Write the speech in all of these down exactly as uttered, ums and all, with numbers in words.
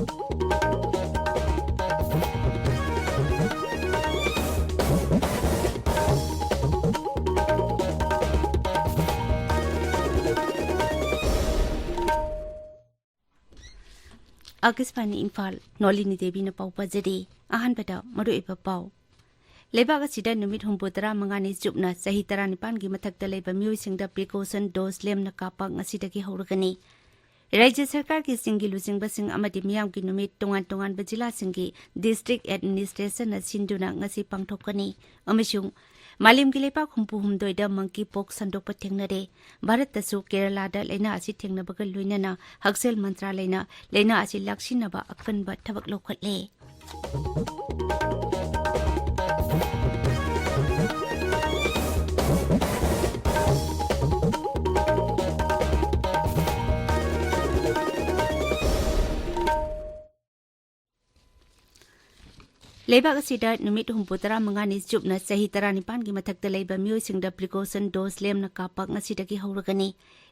ꯑꯥꯀꯥꯁꯕꯥꯅꯤ ꯏꯝꯐꯥꯜ, ꯅꯣꯂꯤꯅꯤ ꯗꯦꯕꯤꯅ ꯄꯥꯎ ꯄꯥꯖꯔꯤ꯫ ꯑꯍꯥꯟꯕꯗ ꯃꯔꯨꯑꯣꯏꯕ ꯄꯥꯎ꯫ ꯂꯩꯕꯥꯛ ꯑꯁꯤꯗ ꯅꯨꯃꯤꯠ ꯍꯨꯝꯐꯨ ꯇꯔꯥ ꯃꯉꯥꯅꯤ ꯆꯨꯞꯅ ꯆꯍꯤ ꯇꯔꯥꯅꯤꯄꯥꯟꯒꯤ ꯃꯊꯛꯇ ꯂꯩꯕ ꯃꯤꯑꯣꯏꯁꯤꯡꯗ precaution dose ꯂꯦꯝꯅ ꯀꯥꯞꯄ ꯉꯁꯤꯗꯒꯤ ꯍꯧꯔꯒꯅꯤ꯫ ꯔꯥꯖ꯭ꯌ ꯁꯔꯀꯥꯔꯒꯤ ꯆꯤꯡꯒꯤ ꯂꯨꯆꯤꯡꯕꯁꯤꯡ ꯑꯃꯗꯤ ꯃꯤꯌꯥꯝꯒꯤ ꯅꯨꯃꯤꯠ ꯇꯣꯉꯥꯟ ꯇꯣꯉꯥꯟꯕ ꯖꯤꯂꯥꯁꯤꯡꯒꯤ district administrationꯅ ꯁꯤꯟꯗꯨꯅ ꯉꯁꯤ ꯄꯥꯡꯊꯣꯛꯀꯅꯤ꯫ ꯑꯃꯁꯨꯡ ꯃꯥꯂꯦꯝꯒꯤ ꯂꯩꯕꯥꯛ ꯍꯨꯝꯐꯨ ꯍꯨꯝꯗꯣꯏꯗ monkey pox ꯁꯟꯗꯣꯛꯄ ꯊꯦꯡꯅꯔꯦ꯫ ꯚꯥꯔꯠꯇꯁꯨ ꯀꯦꯔꯂꯥꯗ ꯂꯥꯏꯅꯥ ꯑꯁꯤ ꯊꯦꯡꯅꯕꯒ ꯂꯣꯏꯅꯅ ꯍꯛꯁꯦꯜ ꯃꯟꯇ꯭ꯔꯥꯂꯌꯅ ꯂꯥꯏꯅꯥ ꯑꯁꯤ ꯂꯥꯛꯁꯤꯟꯅꯕ ꯑꯀꯟꯕ ꯊꯕꯛ ꯂꯧꯈꯠꯂꯦ꯫ ꯂꯩꯕꯥꯛ ꯑꯁꯤꯗ ꯅꯨꯃꯤꯠ ꯍꯨꯝꯐꯨ ꯇꯔꯥ ꯃꯉꯥꯅꯤ ꯆꯨꯞꯅ ꯆꯍꯤ ꯇꯔꯥꯅꯤꯄꯥꯟꯒꯤ ꯃꯊꯛꯇ ꯂꯩꯕ ꯃꯤꯑꯣꯏꯁꯤꯡꯗ precaution dose ꯂꯦꯝꯅ ꯀꯥꯞꯄ ꯉꯁꯤꯗꯒꯤ ꯍꯧꯔꯒꯅꯤ꯫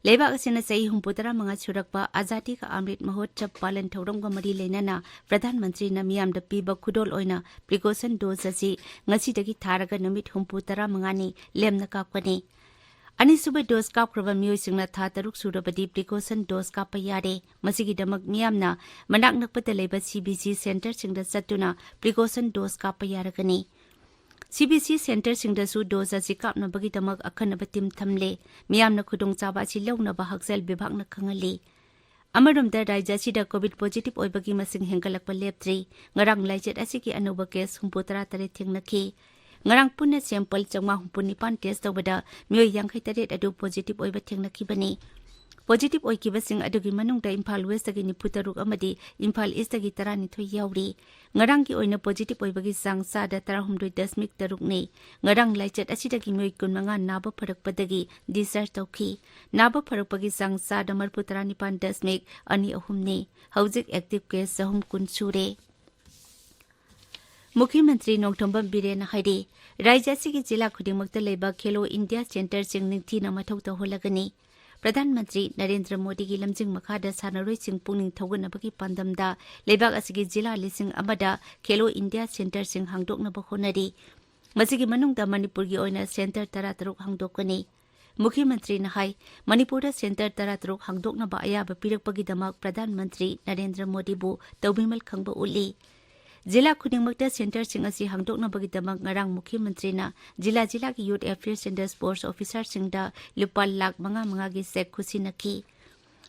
ꯂꯩꯕꯥꯛ ꯑꯁꯤꯅ ꯆꯍꯤ ꯍꯨꯝꯐꯨ ꯇꯔꯥ ꯃꯉꯥ ꯁꯨꯔꯛꯄ ꯑꯖꯥꯗꯤ ꯀꯥ ꯑꯃ꯭ꯔꯤꯠ ꯃꯍꯣꯠꯁꯕ ꯄꯥꯂꯟ ꯊꯧꯔꯝꯒ ꯃꯔꯤ ꯂꯩꯅꯅ ꯄ꯭ꯔꯙꯥꯟ ꯃꯟꯇ꯭ꯔꯤꯅ ꯃꯤꯌꯥꯝꯗ ꯄꯤꯕ ꯈꯨꯗꯣꯜ ꯑꯣꯏꯅ precaution dose ꯑꯁꯤ ꯉꯁꯤꯗꯒꯤ ꯊꯥꯔꯒ ꯅꯨꯃꯤꯠ ꯍꯨꯝꯐꯨ ꯇꯔꯥ ꯃꯉꯥꯅꯤ ꯂꯦꯝꯅ ꯀꯥꯞꯀꯅꯤ꯫ ꯑꯅꯤꯁꯨꯕ dose ꯀꯥꯞꯈ꯭ꯔꯕ ꯃꯤꯑꯣꯏꯁꯤꯡꯅ ꯊꯥ ꯇꯔꯨꯛ ꯁꯨꯔꯕꯗꯤ precaution dose ꯀꯥꯞꯄ ꯌꯥꯔꯦ꯫ ꯃꯁꯤꯒꯤꯗꯃꯛ ꯃꯤꯌꯥꯝꯅ ꯃꯅꯥꯛ ꯅꯛꯄꯗ ꯂꯩꯕ CBC centreꯁꯤꯡꯗ ꯆꯠꯇꯨꯅ precaution dose ꯀꯥꯞꯄ ꯌꯥꯔꯒꯅꯤ꯫ CBC centreꯁꯤꯡꯗꯁꯨ dose ꯑꯁꯤ ꯀꯥꯞꯅꯕꯒꯤꯗꯃꯛ ꯑꯈꯟꯅꯕ team ꯊꯝꯂꯦ꯫ ꯃꯤꯌꯥꯝꯅ ꯈꯨꯗꯣꯡꯆꯥꯕ ꯑꯁꯤ ꯂꯧꯅꯕ ꯍꯛꯁꯦꯜ ꯕꯤꯚꯥꯒꯅ ꯈꯪꯍꯜꯂꯤ꯫ ꯑꯃꯔꯣꯝꯗ, ꯔꯥꯖ꯭ꯌ ꯑꯁꯤꯗ COVID positive ꯑꯣꯏꯕꯒꯤ ꯃꯁꯤꯡ ꯍꯦꯟꯒꯠꯂꯛꯄ ꯂꯦꯞꯇ꯭ꯔꯤ꯫ ꯉꯔꯥꯡ ꯂꯥꯏꯆꯠ ꯑꯁꯤꯒꯤ ꯑꯅꯧꯕ case ꯍꯨꯝꯐꯨ ꯇꯔꯥ ꯇꯔꯦꯠ ꯊꯦꯡꯅꯈꯤ꯫ ꯉꯔꯥꯡ ꯄꯨꯟꯅ sample ꯆꯥꯝꯃꯉꯥ ꯍꯨꯝꯐꯨ ꯅꯤꯄꯥꯟ test ꯇꯧꯕꯗ ꯃꯤꯑꯣꯏ ꯌꯥꯡꯈꯩ ꯇꯔꯦꯠ ꯑꯗꯨ positive ꯑꯣꯏꯕ ꯊꯦꯡꯅꯈꯤꯕꯅꯤ꯫ Positive ꯑꯣꯏꯈꯤꯕꯁꯤꯡ ꯑꯗꯨꯒꯤ ꯃꯅꯨꯡꯗ ꯏꯝꯐꯥꯜ Westꯇꯒꯤ ꯅꯤꯐꯨ ꯇꯔꯨꯛ ꯑꯃꯗꯤ ꯏꯝꯐꯥꯜ Eastꯇꯒꯤ ꯇꯔꯥꯅꯤꯊꯣꯏ ꯌꯥꯎꯔꯤ꯫ ꯉꯔꯥꯡꯒꯤ ꯑꯣꯏꯅ positive ꯑꯣꯏꯕꯒꯤ ꯆꯥꯡ ꯆꯥꯗ ꯇꯔꯥꯍꯨꯝꯗꯣꯏ ꯗꯁꯃꯤꯛ ꯇꯔꯨꯛꯅꯤ꯫ ꯉꯔꯥꯡ ꯂꯥꯏꯆꯠ ꯑꯁꯤꯗꯒꯤ ꯃꯤꯑꯣꯏ ꯀꯨꯟꯃꯉꯥ ꯅꯥꯕ ꯐꯔꯛꯄꯗꯒꯤ discharge ꯇꯧꯈꯤ꯫ ꯅꯥꯕ ꯐꯔꯛꯄꯒꯤ ꯆꯥꯡ ꯆꯥꯗ ꯃꯔꯤꯐꯨ ꯇꯔꯥꯅꯤꯄꯥꯟ ꯗꯁꯃꯤꯛ ꯑꯅꯤ ꯑꯍꯨꯝꯅꯤ꯫ ꯍꯧꯖꯤꯛ active case ꯆꯍꯨꯝ ꯀꯨꯟ ꯁꯨꯔꯦ꯫ ꯃꯨꯈ꯭ꯌ ꯃꯟꯇ꯭ꯔꯤ ꯅꯣꯡꯊꯣꯝꯕꯝ ꯕꯤꯔꯦꯟꯅ ꯍꯥꯏꯔꯤ, ꯔꯥꯖ꯭ꯌ ꯑꯁꯤꯒꯤ ꯖꯤꯂꯥ ꯈꯨꯗꯤꯡꯃꯛꯇ ꯂꯩꯕ ꯈꯦꯂꯣ ꯏꯟꯗꯤꯌꯥ centreꯁꯤꯡ ꯅꯤꯡꯊꯤꯅ ꯃꯊꯧ ꯇꯧꯍꯜꯂꯒꯅꯤ꯫ ꯄ꯭ꯔꯙꯥꯟ ꯃꯟꯇ꯭ꯔꯤ ꯅꯔꯦꯟꯗ꯭ꯔ ꯃꯣꯗꯤꯒꯤ ꯂꯝꯖꯤꯡ ꯃꯈꯥꯗ ꯁꯥꯟꯅꯔꯣꯏꯁꯤꯡ ꯄꯨꯛꯅꯤꯡ ꯊꯧꯒꯠꯅꯕꯒꯤ ꯄꯥꯟꯗꯝꯗ ꯂꯩꯕꯥꯛ ꯑꯁꯤꯒꯤ ꯖꯤꯂꯥ ꯂꯤꯁꯤꯡ ꯑꯃꯗ ꯈꯦꯂꯣ ꯏꯟꯗꯤꯌꯥ ꯁꯦꯟꯇꯔꯁꯤꯡ ꯍꯥꯡꯗꯣꯛꯅꯕ ꯍꯣꯠꯅꯔꯤ꯫ ꯃꯁꯤꯒꯤ ꯃꯅꯨꯡꯗ ꯃꯅꯤꯄꯨꯔꯒꯤ ꯑꯣꯏꯅ ꯁꯦꯟꯇꯔ ꯇꯔꯥꯇꯔꯨꯛ ꯍꯥꯡꯗꯣꯛꯀꯅꯤ꯫ ꯃꯨꯈ꯭ꯌ ꯃꯟꯇ꯭ꯔꯤꯅ ꯍꯥꯏ, ꯃꯅꯤꯄꯨꯔꯗ ꯁꯦꯟꯇꯔ ꯇꯔꯥꯇꯔꯨꯛ ꯍꯥꯡꯗꯣꯛꯅꯕ ꯑꯌꯥꯕ ꯄꯤꯔꯛꯄꯒꯤꯗꯃꯛ ꯄ꯭ꯔꯙꯥꯟ ꯃꯟꯇ꯭ꯔꯤ ꯅꯔꯦꯟꯗ꯭ꯔ ꯃꯣꯗꯤꯕꯨ ꯇꯧꯕꯤꯃꯜ ꯈꯪꯕ ꯎꯠꯂꯤ꯫ ꯖꯤꯂꯥ ꯈꯨꯗꯤꯡꯃꯛꯇ ꯁꯦꯟꯇꯔꯁꯤꯡ ꯑꯁꯤ ꯍꯥꯡꯗꯣꯛꯅꯕꯒꯤꯗꯃꯛ ꯉꯔꯥꯡ ꯃꯨꯈ꯭ꯌ ꯃꯟꯇ꯭ꯔꯤꯅ ꯖꯤꯂꯥ ꯖꯤꯂꯥꯒꯤ ꯌꯨꯊ ꯑꯦꯐꯤꯌꯔꯁ ꯑꯦꯟꯗ ꯁ꯭ꯄꯣꯔꯠꯁ ꯑꯣꯐꯤꯁꯥꯔꯁꯤꯡꯗ ꯂꯨꯄꯥ ꯂꯥꯈ ꯃꯉꯥ ꯃꯉꯥꯒꯤ ꯆꯦꯛ ꯈꯨꯠꯁꯤꯟꯅꯈꯤ꯫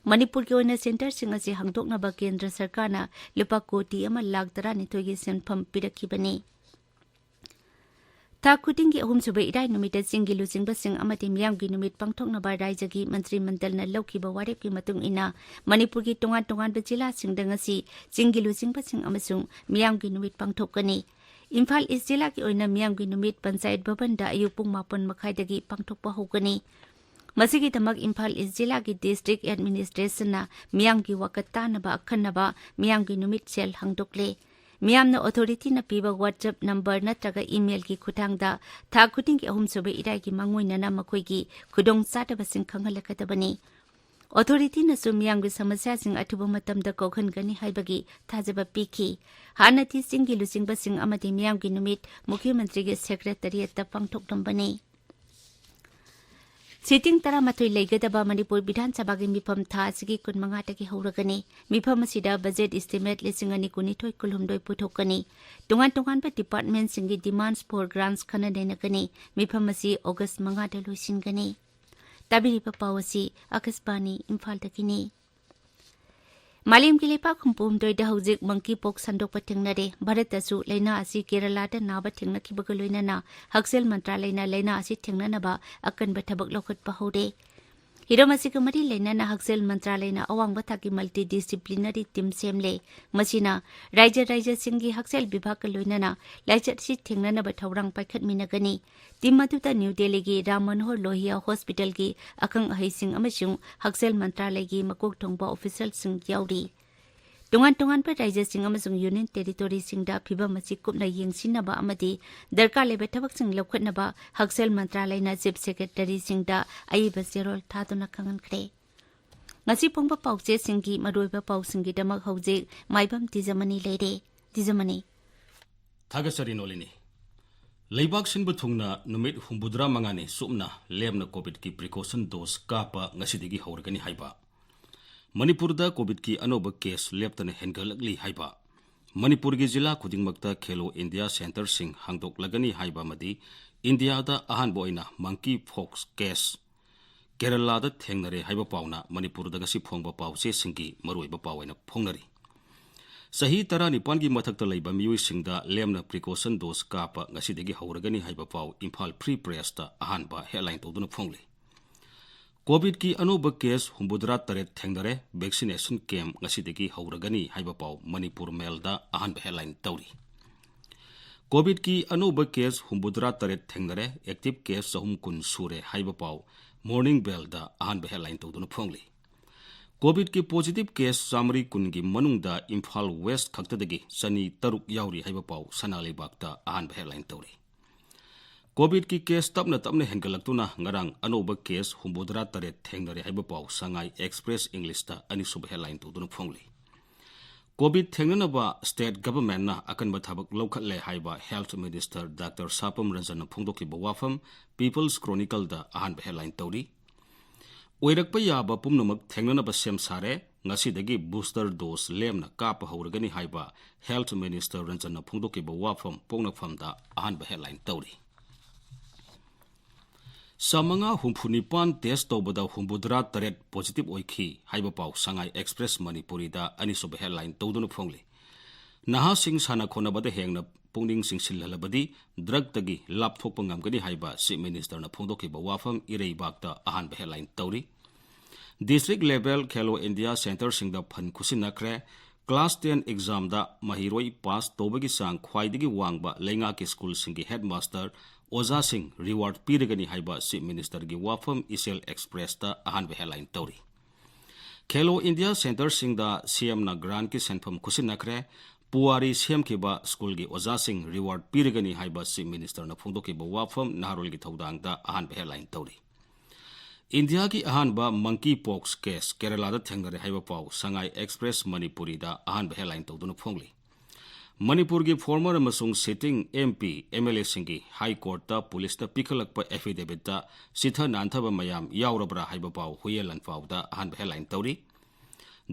ꯃꯅꯤꯄꯨꯔꯒꯤ ꯑꯣꯏꯅ ꯁꯦꯟꯇꯔꯁꯤꯡ ꯑꯁꯤ ꯍꯥꯡꯗꯣꯛꯅꯕ ꯀꯦꯟꯗ꯭ꯔ ꯁꯔꯀꯥꯔꯅ ꯂꯨꯄꯥ ꯀꯣꯇꯤ ꯑꯃ ꯂꯥꯈ ꯇꯔꯥꯅꯤꯊꯣꯏꯒꯤ ꯁꯦꯟꯐꯝ ꯄꯤꯔꯛꯈꯤꯕꯅꯤ꯫ ꯊꯥ ꯈꯨꯗꯤꯡꯒꯤ ꯑꯍꯨꯝꯁꯨꯕ ꯏꯔꯥꯏ ꯅꯨꯃꯤꯠꯇ ꯆꯤꯡꯒꯤ ꯂꯨꯆꯤꯡꯕꯁꯤꯡ ꯑꯃꯗꯤ ꯃꯤꯌꯥꯝꯒꯤ ꯅꯨꯃꯤꯠ ꯄꯥꯡꯊꯣꯛꯅꯕ ꯔꯥꯏꯖ꯭ꯌꯒꯤ ꯃꯟꯇ꯭ꯔꯤ ꯃꯟꯗꯜꯅ ꯂꯧꯈꯤꯕ ꯋꯥꯔꯦꯞꯀꯤ ꯃꯇꯨꯡ ꯏꯟꯅ ꯃꯅꯤꯄꯨꯔꯒꯤ ꯇꯣꯉꯥꯟ ꯇꯣꯉꯥꯟꯕ ꯖꯤꯂꯥꯁꯤꯡꯗ ꯉꯁꯤ ꯆꯤꯡꯒꯤ ꯂꯨꯆꯤꯡꯕꯁꯤꯡ ꯑꯃꯁꯨꯡ ꯃꯤꯌꯥꯝꯒꯤ ꯅꯨꯃꯤꯠ ꯄꯥꯡꯊꯣꯛꯀꯅꯤ꯫ ꯏꯝꯐꯥꯜ ꯏꯁ ꯖꯤꯂꯥꯒꯤ ꯑꯣꯏꯅ ꯃꯤꯌꯥꯝꯒꯤ ꯅꯨꯃꯤꯠ ꯄꯟꯆꯥꯌꯠ ꯚꯕꯟꯗ ꯑꯌꯨꯛ ꯄꯨꯡ ꯃꯥꯄꯟ ꯃꯈꯥꯏꯗꯒꯤ ꯄꯥꯡꯊꯣꯛꯄ ꯍꯧꯒꯅꯤ꯫ ꯃꯁꯤꯒꯤꯗꯃꯛ ꯏꯝꯐꯥꯜ ꯏꯁ ꯖꯤꯂꯥꯒꯤ ꯗꯤꯁꯇ꯭ꯔꯤꯛ ꯑꯦꯗꯃꯤꯅꯤꯁꯇ꯭ꯔꯦꯁꯟꯅ ꯃꯤꯌꯥꯝꯒꯤ ꯋꯥꯀꯠ ꯇꯥꯅꯕ ꯑꯈꯟꯅꯕ ꯃꯤꯌꯥꯝꯒꯤ ꯅꯨꯃꯤꯠ ꯁꯦꯜ ꯍꯥꯡꯗꯣꯛꯂꯦ꯫ ꯃꯤꯌꯥꯝꯅ ꯑꯣꯊꯣꯔꯤꯇꯤꯅ ꯄꯤꯕ WhatsApp ꯅꯝꯕꯔ ꯅꯠꯇ꯭ꯔꯒ ꯏꯃꯦꯜꯒꯤ ꯈꯨꯠꯊꯥꯡꯗ ꯊꯥ ꯈꯨꯗꯤꯡꯒꯤ ꯑꯍꯨꯝꯁꯨꯕ ꯏꯔꯥꯏꯒꯤ ꯃꯥꯡꯑꯣꯏꯅꯅ ꯃꯈꯣꯏꯒꯤ ꯈꯨꯗꯣꯡꯆꯥꯗꯕꯁꯤꯡ ꯈꯪꯍꯜꯂꯛꯀꯗꯕꯅꯤ꯫ ꯑꯣꯊꯣꯔꯤꯇꯤꯅꯁꯨ ꯃꯤꯌꯥꯝꯒꯤ ꯁꯃꯁ꯭ꯌꯥꯁꯤꯡ ꯑꯊꯨꯕ ꯃꯇꯝꯗ ꯀꯣꯛꯍꯟꯒꯅꯤ ꯍꯥꯏꯕꯒꯤ ꯊꯥꯖꯕ ꯄꯤꯈꯤ꯫ ꯍꯥꯟꯅꯗꯤ ꯆꯤꯡꯒꯤ ꯂꯨꯆꯤꯡꯕꯁꯤꯡ ꯑꯃꯗꯤ ꯃꯤꯌꯥꯝꯒꯤ ꯅꯨꯃꯤꯠ ꯃꯨꯈ꯭ꯌ ꯃꯟꯇ꯭ꯔꯤꯒꯤ ꯁꯦꯀ꯭ꯔꯦꯇꯔꯤꯌꯦꯠꯇ ꯄꯥꯡꯊꯣꯛꯂꯝꯕꯅꯤ꯫ ꯁꯤꯇꯤꯡ ꯇꯔꯥꯃꯥꯊꯣꯏ ꯂꯩꯒꯗꯕ ꯃꯅꯤꯄꯨꯔ ꯕꯤꯙꯥꯟ ꯁꯚꯥꯒꯤ ꯃꯤꯐꯝ ꯊꯥ ꯑꯁꯤꯒꯤ ꯀꯨꯟꯃꯉꯥꯗꯒꯤ ꯍꯧꯔꯒꯅꯤ꯫ ꯃꯤꯐꯝ ꯑꯁꯤꯗ ꯕꯖꯦꯠ ꯏꯁꯇꯤꯃꯦꯠ ꯂꯤꯁꯤꯡ ꯑꯅꯤ ꯀꯨꯟꯅꯤꯊꯣꯏ ꯀꯨꯟꯍꯨꯝꯗꯣꯏ ꯄꯨꯊꯣꯛꯀꯅꯤ꯫ ꯇꯣꯉꯥꯟ ꯇꯣꯉꯥꯟꯕ ꯗꯤꯄꯥꯔꯠꯃꯦꯟꯠꯁꯤꯡꯒꯤ demands for grants ꯈꯟꯅ ꯅꯩꯅꯒꯅꯤ꯫ ꯃꯤꯐꯝ ꯑꯁꯤ ꯑꯣꯒꯁ ꯃꯉꯥꯗ ꯂꯣꯏꯁꯤꯟꯒꯅꯤ꯫ ꯇꯥꯕꯤꯔꯤꯕ ꯄꯥꯎ ꯑꯁꯤ ꯑꯀꯥꯁꯕꯥꯅꯤ ꯏꯝꯐꯥꯜꯗꯒꯤꯅꯤ꯫ ꯃꯥꯂꯦꯝꯒꯤ ꯂꯩꯄꯥꯛ ꯍꯨꯝꯐꯨ ꯍꯨꯝꯗꯣꯏꯗ ꯍꯧꯖꯤꯛ monkeypox ꯁꯟꯗꯣꯛꯄ ꯊꯦꯡꯅꯔꯦ꯫ ꯚꯥꯔꯠꯇꯁꯨ ꯂꯥꯏꯅꯥ ꯑꯁꯤ ꯀꯦꯔꯂꯥꯗ ꯅꯥꯕ ꯊꯦꯡꯅꯈꯤꯕꯒ ꯂꯣꯏꯅꯅ ꯍꯛꯁꯦꯜ ꯃꯟꯇ꯭ꯔꯥꯂꯌꯅ ꯂꯥꯏꯅꯥ ꯑꯁꯤ ꯊꯦꯡꯅꯅꯕ ꯑꯀꯟꯕ ꯊꯕꯛ ꯂꯧꯈꯠꯄ ꯍꯧꯔꯦ꯫ ꯍꯤꯔꯝ ꯑꯁꯤꯒ ꯃꯔꯤ ꯂꯩꯅꯅ ꯍꯛꯁꯦꯜ ꯃꯟꯇ꯭ꯔꯥꯂꯌꯅ ꯑꯋꯥꯡꯕ ꯊꯥꯛꯀꯤ multidisciplinary team ꯁꯦꯝꯂꯦ꯫ ꯃꯁꯤꯅ ꯔꯥꯏꯖ꯭ꯌ ꯔꯥꯏꯖ꯭ꯌꯁꯤꯡꯒꯤ ꯍꯛꯁꯦꯜ ꯕꯤꯚꯥꯒꯀ ꯂꯣꯏꯅꯅ ꯂꯥꯏꯆꯠ ꯑꯁꯤ ꯊꯦꯡꯅꯅꯕ ꯊꯧꯔꯥꯡ ꯄꯥꯏꯈꯠꯃꯤꯟꯅꯒꯅꯤ꯫ Team ꯑꯗꯨꯗ ꯅ꯭ꯌꯨ ꯗꯦꯜꯂꯤꯒꯤ ꯔꯥꯝ ꯃꯅꯣꯍꯔ ꯂꯣꯍꯤꯌꯥ ꯍꯣꯁꯄꯤꯇꯥꯜꯒꯤ ꯑꯈꯪ ꯑꯍꯩꯁꯤꯡ ꯑꯃꯁꯨꯡ ꯍꯛꯁꯦꯜ ꯃꯟꯇ꯭ꯔꯥꯂꯌꯒꯤ ꯃꯀꯣꯛ ꯊꯣꯡꯕ officialꯁꯤꯡ ꯌꯥꯎꯔꯤ꯫ ꯇꯣꯉꯥꯟ ꯇꯣꯉꯥꯟꯕ ꯔꯥꯖ꯭ꯌꯁꯤꯡ ꯑꯃꯁꯨꯡ ꯌꯨꯅꯤꯌꯟ ꯇꯦꯔꯤꯇꯣꯔꯤꯁꯤꯡꯗ ꯐꯤꯚꯝ ꯑꯁꯤ ꯀꯨꯞꯅ ꯌꯦꯡꯁꯤꯟꯅꯕ ꯑꯃꯗꯤ ꯗꯔꯀꯥꯔ ꯂꯩꯕ ꯊꯕꯛꯁꯤꯡ ꯂꯧꯈꯠꯅꯕ ꯍꯛꯁꯦꯜ ꯃꯟꯇ꯭ꯔꯥꯂꯌꯅ ꯆꯤꯐ ꯁꯦꯀ꯭ꯔꯦꯇꯔꯤꯁꯤꯡꯗ ꯑꯏꯕ ꯆꯦꯔꯣꯜ ꯊꯥꯗꯨꯅ ꯈꯪꯍꯟꯈ꯭ꯔꯦ꯫ ꯉꯁꯤ ꯐꯣꯡꯕ ꯄꯥꯎꯆꯦꯁꯤꯡꯒꯤ ꯃꯔꯨꯑꯣꯏꯕ ꯄꯥꯎꯁꯤꯡꯒꯤꯗꯃꯛ ꯍꯧꯖꯤꯛ ꯃꯥꯏꯕꯝ ꯇꯤꯖꯃꯅꯤ ꯂꯩꯔꯦ꯫ ꯇꯤꯖꯃꯅꯤ꯫ ꯊꯥꯒꯠꯆꯔꯤ ꯅꯣꯂꯤꯅꯤ꯫ ꯂꯩꯕꯥꯛ ꯁꯤꯟꯕ ꯊꯨꯡꯅ ꯅꯨꯃꯤꯠ ꯍꯨꯝꯐꯨꯇꯔꯥ ꯃꯉꯥꯅꯤ ꯆꯨꯞꯅ ꯂꯦꯝꯅ ꯀꯣꯚꯤꯗꯀꯤ ꯄ꯭ꯔꯤꯀꯣꯁꯟ ꯗꯣꯁ ꯀꯥꯞꯄ ꯉꯁꯤꯗꯒꯤ ꯍꯧꯔꯒꯅꯤ ꯍꯥꯏꯕ꯫ ꯃꯅꯤꯄꯨꯔꯗ ꯀꯣꯚꯤꯗꯀꯤ ꯑꯅꯧꯕ ꯀꯦꯁ ꯂꯦꯞꯇꯅ ꯍꯦꯟꯒꯠꯂꯛꯂꯤ ꯍꯥꯏꯕ꯫ ꯃꯅꯤꯄꯨꯔꯒꯤ ꯖꯤꯂꯥ ꯈꯨꯗꯤꯡꯃꯛꯇ ꯈꯦꯂꯣ ꯏꯟꯗꯤꯌꯥ ꯁꯦꯟꯇꯔꯁꯤꯡ ꯍꯥꯡꯗꯣꯛꯂꯒꯅꯤ ꯍꯥꯏꯕ ꯑꯃꯗꯤ ꯏꯟꯗꯤꯌꯥꯗ ꯑꯍꯥꯟꯕ ꯑꯣꯏꯅ ꯃꯪꯀꯤ ꯐꯣꯛꯁ ꯀꯦꯁ ꯀꯦꯔꯂꯥꯗ ꯊꯦꯡꯅꯔꯦ ꯍꯥꯏꯕ ꯄꯥꯎꯅ ꯃꯅꯤꯄꯨꯔꯗ ꯉꯁꯤ ꯐꯣꯡꯕ ꯄꯥꯎꯆꯦꯁꯤꯡꯒꯤ ꯃꯔꯨꯑꯣꯏꯕ ꯄꯥꯎ ꯑꯣꯏꯅ ꯐꯣꯡꯅꯔꯤ꯫ ꯆꯍꯤ ꯇꯔꯥꯅꯤꯄꯥꯟꯒꯤ ꯃꯊꯛꯇ ꯂꯩꯕ ꯃꯤꯑꯣꯏꯁꯤꯡꯗ ꯂꯦꯝꯅ ꯄ꯭ꯔꯤꯀꯣꯁꯟ ꯗꯣꯁ ꯀꯥꯞꯄ ꯉꯁꯤꯗꯒꯤ ꯍꯧꯔꯒꯅꯤ ꯍꯥꯏꯕ ꯄꯥꯎ ꯏꯝꯐꯥꯜ ꯐ꯭ꯔꯤ ꯄ꯭ꯔꯦꯁꯇ ꯑꯍꯥꯟꯕ ꯍꯦꯗꯂꯥꯏꯟ ꯇꯧꯗꯨꯅ ꯐꯣꯡꯂꯤ꯫ ꯀꯣꯚꯤꯗꯀꯤ ꯑꯅꯧꯕ ꯀꯦꯁ ꯍꯨꯝꯐꯨꯇꯔꯥ ꯇꯔꯦꯠ ꯊꯦꯡꯅꯔꯦ, ꯚꯦꯛꯁꯤꯅꯦꯁꯟ ꯀꯦꯝꯞ ꯉꯁꯤꯗꯒꯤ ꯍꯧꯔꯒꯅꯤ ꯍꯥꯏꯕ ꯄꯥꯎ ꯃꯅꯤꯄꯨꯔ ꯃꯦꯜꯗ ꯑꯍꯥꯟꯕ ꯍꯦꯗꯂꯥꯏꯟ ꯇꯧꯔꯤ꯫ ꯀꯣꯚꯤꯗꯀꯤ ꯑꯅꯧꯕ ꯀꯦꯁ ꯍꯨꯝꯐꯨꯇꯔꯥ ꯇꯔꯦꯠ ꯊꯦꯡꯅꯔꯦ, ꯑꯦꯛꯇꯤꯚ ꯀꯦꯁ ꯆꯍꯨꯝ ꯀꯨꯟ ꯁꯨꯔꯦ ꯍꯥꯏꯕ ꯄꯥꯎ ꯃꯣꯔꯅꯤꯡ ꯕꯦꯜꯗ ꯑꯍꯥꯟꯕ ꯍꯦꯗꯂꯥꯏꯟ ꯇꯧꯗꯨꯅ ꯐꯣꯡꯂꯤ꯫ ꯀꯣꯚꯤꯗꯀꯤ ꯄꯣꯖꯤꯇꯤꯚ ꯀꯦꯁ ꯆꯥꯃꯔꯤ ꯀꯨꯟꯒꯤ ꯃꯅꯨꯡꯗ ꯏꯝꯐꯥꯜ ꯋꯦꯁ ꯈꯛꯇꯗꯒꯤ ꯆꯅꯤ ꯇꯔꯨꯛ ꯌꯥꯎꯔꯤ ꯍꯥꯏꯕ ꯄꯥꯎ ꯁꯅꯥ ꯂꯩꯕꯥꯛꯇ ꯑꯍꯥꯟꯕ ꯍꯦꯗꯂꯥꯏꯟ ꯇꯧꯔꯤ꯫ ꯀꯣꯚꯤꯗꯀꯤ ꯀꯦꯁ ꯇꯞꯅ ꯇꯞꯅ ꯍꯦꯟꯒꯠꯂꯛꯇꯨꯅ ꯉꯔꯥꯡ ꯑꯅꯧꯕ ꯀꯦꯁ ꯍꯨꯝꯐꯨꯇꯔꯥ ꯇꯔꯦꯠ ꯊꯦꯡꯅꯔꯦ ꯍꯥꯏꯕ ꯄꯥꯎ ꯁꯉꯥꯏ ꯑꯦꯛꯁꯄ꯭ꯔꯦꯁ ꯏꯪꯂꯤꯁꯇ ꯑꯅꯤꯁꯨꯕ ꯍꯦꯗꯂꯥꯏꯟ ꯇꯧꯗꯨꯅ ꯐꯣꯡꯂꯤ꯫ ꯀꯣꯚꯤꯗ ꯊꯦꯡꯅꯅꯕ ꯁ꯭ꯇꯦꯠ ꯒꯚꯔꯟꯃꯦꯟꯠꯅ ꯑꯀꯟꯕ ꯊꯕꯛ ꯂꯧꯈꯠꯂꯦ ꯍꯥꯏꯕ ꯍꯦꯜꯊ ꯃꯤꯅꯤꯁꯇꯔ ꯗꯥꯛꯇꯔ ꯁꯥꯄꯝ ꯔꯟꯖꯟꯅ ꯐꯣꯡꯗꯣꯛꯈꯤꯕ ꯋꯥꯐꯝ ꯄꯤꯄꯜꯁ ꯀ꯭ꯔꯣꯅꯤꯀꯜꯗ ꯑꯍꯥꯟꯕ ꯍꯦꯗꯂꯥꯏꯟ ꯇꯧꯔꯤ꯫ ꯑꯣꯏꯔꯛꯄ ꯌꯥꯕ ꯄꯨꯝꯅꯃꯛ ꯊꯦꯡꯅꯅꯕ ꯁꯦꯝ ꯁꯥꯔꯦ, ꯉꯁꯤꯗꯒꯤ ꯕꯨꯁꯇꯔ ꯗꯣꯁ ꯂꯦꯝꯅ ꯀꯥꯞꯄ ꯍꯧꯔꯒꯅꯤ ꯍꯥꯏꯕ ꯍꯦꯜꯊ ꯃꯤꯅꯤꯁꯇꯔ ꯔꯟꯖꯟꯅ ꯐꯣꯡꯗꯣꯛꯈꯤꯕ ꯋꯥꯐꯝ ꯄꯣꯛꯅꯐꯝꯗ ꯑꯍꯥꯟꯕ ꯍꯦꯗꯂꯥꯏꯟ ꯇꯧꯔꯤ꯫ ꯆꯥꯃꯉꯥ ꯍꯨꯝꯐꯨ ꯅꯤꯄꯥꯟ ꯇꯦꯁ ꯇꯧꯕꯗ ꯍꯨꯝꯐꯨꯇꯔꯥ ꯇꯔꯦꯠ ꯄꯣꯖꯤꯇꯤꯚ ꯑꯣꯏꯈꯤ ꯍꯥꯏꯕ ꯄꯥꯎ ꯁꯉꯥꯏ ꯑꯦꯛꯁꯄ꯭ꯔꯦꯁ ꯃꯅꯤꯄꯨꯔꯤꯗ ꯑꯅꯤꯁꯨꯕ ꯍꯦꯗꯂꯥꯏꯟ ꯇꯧꯗꯨꯅ ꯐꯣꯡꯂꯤ꯫ ꯅꯍꯥꯁꯤꯡ ꯁꯥꯟꯅ ꯈꯣꯠꯅꯕꯗ ꯍꯦꯟꯅ ꯄꯨꯛꯅꯤꯡ ꯆꯤꯡꯁꯤꯜꯍꯜꯂꯕꯗꯤ ꯗ꯭ꯔꯒꯇꯒꯤ ꯂꯥꯞꯊꯣꯛꯄ ꯉꯝꯒꯅꯤ ꯍꯥꯏꯕ ꯆꯤꯐ ꯃꯤꯅꯤꯁꯇꯔꯅ ꯐꯣꯡꯗꯣꯛꯈꯤꯕ ꯋꯥꯐꯝ ꯏꯔꯩꯕꯥꯛꯇ ꯑꯍꯥꯟꯕ ꯍꯦꯗꯂꯥꯏꯟ ꯇꯧꯔꯤ꯫ ꯗꯤꯁꯇ꯭ꯔꯤꯛ ꯂꯦꯚꯦꯜ ꯈꯦꯂꯣ ꯏꯟꯗꯤꯌꯥ ꯁꯦꯟꯇꯔꯁꯤꯡꯗ ꯐꯟ ꯈꯨꯠꯁꯤꯟꯅꯈ꯭ꯔꯦ꯫ ꯀ꯭ꯂꯥꯁ ꯇꯦꯟ ꯑꯦꯛꯖꯥꯝꯗ ꯃꯍꯩꯔꯣꯏ ꯄꯥꯁ ꯇꯧꯕꯒꯤ ꯆꯥꯡ ꯈ꯭ꯋꯥꯏꯗꯒꯤ ꯋꯥꯡꯕ ꯂꯩꯉꯥꯛꯀꯤ ꯁ꯭ꯀꯨꯜꯁꯤꯡꯒꯤ ꯍꯦꯗꯃꯥꯁꯇꯔ, ꯑꯣꯖꯥꯁꯤꯡ ꯔꯤꯋꯥꯔꯗ ꯄꯤꯔꯒꯅꯤ ꯍꯥꯏꯕ ꯆꯤꯐ ꯃꯤꯅꯤꯁꯇꯔꯒꯤ ꯋꯥꯐꯝ ꯏꯆꯦꯜ ꯑꯦꯛꯁꯄ꯭ꯔꯦꯁꯇ ꯑꯍꯥꯟꯕ ꯍꯦꯗꯂꯥꯏꯟ ꯇꯧꯔꯤ꯫ ꯈꯦꯂꯣ ꯏꯟꯗꯤꯌꯥ ꯁꯦꯟꯇꯔꯁꯤꯡꯗ ꯁꯤ ꯑꯦꯝꯅ ꯒ꯭ꯔꯥꯟꯠꯀꯤ ꯁꯦꯟꯐꯝ ꯈꯨꯠꯁꯤꯟꯅꯈ꯭ꯔꯦ꯫ ꯄꯨꯋꯥꯔꯤ ꯁꯦꯝꯈꯤꯕ ꯁ꯭ꯀꯨꯜꯒꯤ ꯑꯣꯖꯥꯁꯤꯡ ꯔꯤꯋꯥꯔꯗ ꯄꯤꯔꯒꯅꯤ ꯍꯥꯏꯕ ꯆꯤꯐ ꯃꯤꯅꯤꯁꯇꯔꯅ ꯐꯣꯡꯗꯣꯛꯈꯤꯕ ꯋꯥꯐꯝ ꯅꯍꯥꯔꯣꯜꯒꯤ ꯊꯧꯗꯥꯡꯗ ꯑꯍꯥꯟꯕ ꯍꯦꯗꯂꯥꯏꯟ ꯇꯧꯔꯤ꯫ ꯏꯟꯗꯤꯌꯥꯒꯤ ꯑꯍꯥꯟꯕ ꯃꯪꯀꯤ ꯄꯣꯛꯁ ꯀꯦꯁ ꯀꯦꯔꯂꯥꯗ ꯊꯦꯡꯅꯔꯦ ꯍꯥꯏꯕ ꯄꯥꯎ ꯁꯉꯥꯏ ꯑꯦꯛꯁꯄ꯭ꯔꯦꯁ ꯃꯅꯤꯄꯨꯔꯤꯗ ꯑꯍꯥꯟꯕ ꯍꯦꯗꯂꯥꯏꯟ ꯇꯧꯗꯨꯅ ꯐꯣꯡꯂꯤ꯫ ꯃꯅꯤꯄꯨꯔꯒꯤ ꯐꯣꯔꯃꯔ ꯑꯃꯁꯨꯡ sitting M P, M L ꯑꯦꯁꯤꯡꯒꯤ ꯍꯥꯏ ꯀꯣꯔꯠꯇ ꯄꯨꯂꯤꯁꯇ ꯄꯤꯈꯠꯂꯛꯄ ꯑꯦꯐꯤꯗꯦꯚꯤꯠꯇ ꯆꯤꯊ ꯅꯥꯟꯊꯕ ꯃꯌꯥꯝ ꯌꯥꯎꯔꯕ꯭ꯔꯥ ꯍꯥꯏꯕ ꯄꯥꯎ ꯍꯨꯏꯌꯦꯟ ꯂꯥꯟꯄꯥꯎꯗ ꯑꯍꯥꯟꯕ ꯍꯦꯗꯂꯥꯏꯟ ꯇꯧꯔꯤ꯫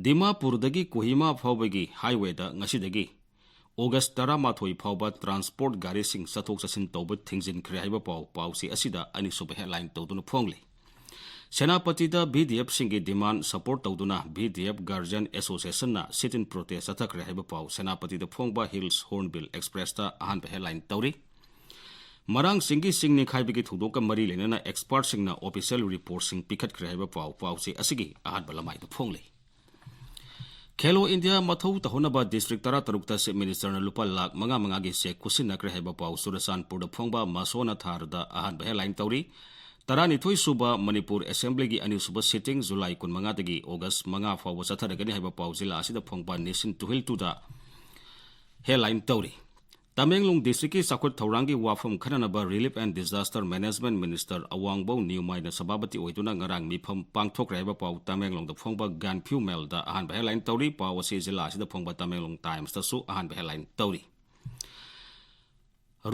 ꯗꯤꯃꯥꯄꯨꯔꯗꯒꯤ ꯀꯣꯍꯤꯃꯥ ꯐꯥꯎꯕꯒꯤ ꯍꯥꯏꯋꯦꯗ ꯉꯁꯤꯗꯒꯤ ꯑꯣꯒꯁ ꯇꯔꯥꯃꯥꯊꯣꯏ ꯐꯥꯎꯕ ꯇ꯭ꯔꯥꯟꯁꯄꯣꯔꯠ ꯒꯥꯔꯤꯁꯤꯡ ꯆꯠꯊꯣꯛ ꯆꯠꯁꯤꯟ ꯇꯧꯕ ꯊꯤꯡꯖꯤꯟꯈ꯭ꯔꯦ ꯍꯥꯏꯕ ꯄꯥꯎ ꯄꯥꯎꯆꯦ ꯑꯁꯤꯗ ꯑꯅꯤꯁꯨꯕ ꯍꯦꯗꯂꯥꯏꯟ ꯇꯧꯗꯨꯅ ꯐꯣꯡꯂꯤ꯫ ꯁꯦꯅꯥꯄꯇꯤꯗ ꯚꯤ ꯗꯤ ꯑꯦꯐꯁꯤꯡꯒꯤ ꯗꯤꯃꯥꯟ ꯁꯄꯣꯔꯠ ꯇꯧꯗꯨꯅ ꯚꯤ ꯗꯤ ꯑꯦꯐ ꯒꯥꯔꯖꯤꯌꯟ ꯑꯦꯁꯣꯁꯤꯌꯦꯁꯟꯅ ꯁꯤꯠ ꯏꯟ ꯄ꯭ꯔꯣꯇꯦꯁ ꯆꯠꯊꯈ꯭ꯔꯦ ꯍꯥꯏꯕ ꯄꯥꯎ ꯁꯦꯅꯥꯄꯇꯤꯗ ꯐꯣꯡꯕ ꯍꯤꯜꯁ ꯍꯣꯔꯟꯕꯤꯜ ꯑꯦꯛꯁꯄ꯭ꯔꯦꯁꯇ ꯑꯍꯥꯟꯕ ꯍꯦꯗꯂꯥꯏꯟ ꯇꯧꯔꯤ꯫ ꯃꯔꯥꯡꯁꯤꯡꯒꯤ ꯆꯤꯡ ꯅꯤꯡꯈꯥꯏꯕꯒꯤ ꯊꯧꯗꯣꯛꯀ ꯃꯔꯤ ꯂꯩꯅꯅ ꯑꯦꯛꯁꯄꯔꯠꯁꯤꯡꯅ ꯑꯣꯐꯤꯁꯤꯌꯦꯜ ꯔꯤꯄꯣꯔꯠꯁꯤꯡ ꯄꯤꯈꯠꯈ꯭ꯔꯦ ꯍꯥꯏꯕ ꯄꯥꯎ ꯄꯥꯎꯆꯦ ꯑꯁꯤꯒꯤ ꯑꯍꯥꯟꯕ ꯂꯃꯥꯏꯗ ꯐꯣꯡꯂꯤ꯫ ꯈꯦꯂꯣ ꯏꯟꯗꯤꯌꯥ ꯃꯊꯧ ꯇꯧꯍꯟꯅꯕ ꯗꯤꯁꯇ꯭ꯔꯤꯛ ꯇꯔꯥꯇꯔꯨꯛꯇ ꯆꯤꯐ ꯃꯤꯅꯤꯁꯇꯔꯅ ꯂꯨꯄꯥ ꯂꯥꯈ ꯃꯉꯥ ꯃꯉꯥꯒꯤ ꯆꯦꯛ ꯈꯨꯠꯁꯤꯟꯅꯈ꯭ꯔꯦ ꯍꯥꯏꯕ ꯄꯥꯎ ꯆꯨꯔꯆꯥꯟꯄꯨꯔꯗ ꯐꯣꯡꯕ ꯃꯁꯣꯅꯥꯊꯥꯔꯗ ꯑꯍꯥꯟꯕ ꯍꯦꯗꯂꯥꯏꯟ ꯇꯧꯔꯤ꯫ ꯇꯔꯥꯅꯤꯊꯣꯏ ꯁꯨꯕ ꯃꯅꯤꯄꯨꯔ ꯑꯦꯁꯦꯝꯕ꯭ꯂꯤꯒꯤ ꯑꯅꯤꯁꯨꯕ ꯁꯤꯇꯤꯡ ꯖꯨꯂꯥꯏ ꯀꯨꯟꯃꯉꯥꯗꯒꯤ ꯑꯣꯒꯁ ꯃꯉꯥ ꯐꯥꯎꯕ ꯆꯠꯊꯔꯒꯅꯤ ꯍꯥꯏꯕ ꯄꯥꯎ ꯖꯤꯂꯥ ꯑꯁꯤꯗ ꯐꯣꯡꯕ ꯅꯦꯁꯟ ꯇꯨꯍꯤꯜ ꯇꯨꯗ ꯍꯦꯗꯂꯥꯏꯟ ꯇꯧꯔꯤ꯫ ꯇꯃꯦꯡꯂꯣꯡ ꯗꯤꯁꯇ꯭ꯔꯤꯛꯀꯤ ꯆꯥꯎꯈꯠ ꯊꯧꯔꯥꯡꯒꯤ ꯋꯥꯐꯝ ꯈꯟꯅꯅꯕ relief and disaster management minister ꯑꯋꯥꯡꯕꯧ ꯅꯤꯌꯨꯃꯥꯏꯅ ꯁꯚꯥꯄꯇꯤ ꯑꯣꯏꯗꯨꯅ ꯉꯔꯥꯡ ꯃꯤꯐꯝ ꯄꯥꯡꯊꯣꯛꯈ꯭ꯔꯦ ꯍꯥꯏꯕ ꯄꯥꯎ ꯇꯃꯦꯡꯂꯣꯡꯗ ꯐꯣꯡꯕ ꯒꯥꯟꯐ꯭ꯌꯨ ꯃꯦꯜꯗ ꯑꯍꯥꯟꯕ ꯍꯦꯗꯂꯥꯏꯟ ꯇꯧꯔꯤ꯫ ꯄꯥꯎ ꯑꯁꯤ ꯖꯤꯂꯥ ꯑꯁꯤꯗ ꯐꯣꯡꯕ ꯇꯃꯦꯡꯂꯣꯡ ꯇꯥꯏꯝꯁꯇꯁꯨ ꯑꯍꯥꯟꯕ ꯍꯦꯗꯂꯥꯏꯟ ꯇꯧꯔꯤ꯫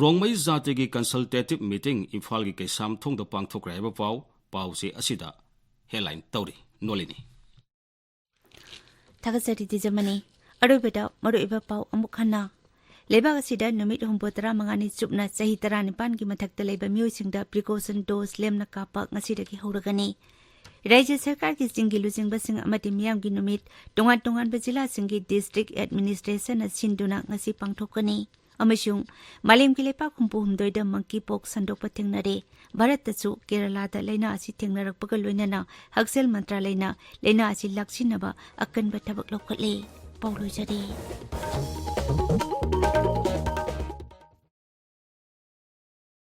ꯔꯣꯡꯃꯩ ꯖꯥꯇꯤꯒꯤ ꯀꯟꯁꯜꯇꯦꯇꯤꯚ ꯃꯤꯇꯤꯡ ꯏꯝꯐꯥꯜꯒꯤ ꯀꯩꯁꯥꯝꯊꯣꯡꯗ ꯄꯥꯡꯊꯣꯛꯈ꯭ꯔꯦ ꯍꯥꯏꯕ ꯄꯥꯎ ꯄꯥꯎꯆꯦ ꯑꯁꯤꯗ ꯍꯦꯗꯂꯥꯏꯟ ꯇꯧꯔꯤ꯫ ꯅꯣꯂꯤꯅꯤ꯫ ꯊꯥꯒꯠꯆꯔꯤ ꯇꯤꯖꯃꯅꯤ꯫ ꯑꯔꯣꯏꯕꯗ ꯃꯔꯨꯑꯣꯏꯕ ꯄꯥꯎ ꯑꯃꯨꯛ ꯍꯟꯅ꯫ ꯂꯩꯕꯥꯛ ꯑꯁꯤꯗ ꯅꯨꯃꯤꯠ ꯍꯨꯝꯐꯨ ꯇꯔꯥꯃꯉꯥꯅꯤ ꯆꯨꯞꯅ ꯆꯍꯤ ꯇꯔꯥꯅꯤꯄꯥꯟꯒꯤ ꯃꯊꯛꯇ ꯂꯩꯕ ꯃꯤꯑꯣꯏꯁꯤꯡꯗ precaution dose ꯂꯦꯝꯅ ꯀꯥꯞꯄ ꯉꯁꯤꯗꯒꯤ ꯍꯧꯔꯒꯅꯤ꯫ ꯔꯥꯖ꯭ꯌ ꯁꯔꯀꯥꯔꯒꯤ ꯆꯤꯡꯒꯤ ꯂꯨꯆꯤꯡꯕꯁꯤꯡ ꯑꯃꯗꯤ ꯃꯤꯌꯥꯝꯒꯤ ꯅꯨꯃꯤꯠ ꯇꯣꯉꯥꯟ ꯇꯣꯉꯥꯟꯕ ꯖꯤꯂꯥꯁꯤꯡꯒꯤ district administrationꯅ ꯁꯤꯟꯗꯨꯅ ꯉꯁꯤ ꯄꯥꯡꯊꯣꯛꯀꯅꯤ꯫ ꯑꯃꯁꯨꯡ ꯃꯥꯂꯦꯝꯒꯤ ꯂꯩꯄꯥꯛ ꯍꯨꯝꯐꯨ ꯍꯨꯝꯗꯣꯏꯗ monkeypox ꯁꯟꯗꯣꯛꯄ ꯊꯦꯡꯅꯔꯦ꯫ ꯚꯥꯔꯠꯇꯁꯨ ꯀꯦꯔꯂꯥꯗ ꯂꯥꯏꯅꯥ ꯑꯁꯤ ꯊꯦꯡꯅꯔꯛꯄꯒ ꯂꯣꯏꯅꯅ ꯍꯛꯁꯦꯜ ꯃꯟꯇ꯭ꯔꯥꯂꯌꯅ ꯂꯥꯏꯅꯥ ꯑꯁꯤ ꯂꯥꯛꯁꯤꯟꯅꯕ ꯑꯀꯟꯕ ꯊꯕꯛ ꯂꯧꯈꯠꯂꯦ꯫ ꯄꯥꯎ ꯂꯣꯏꯖꯔꯦ꯫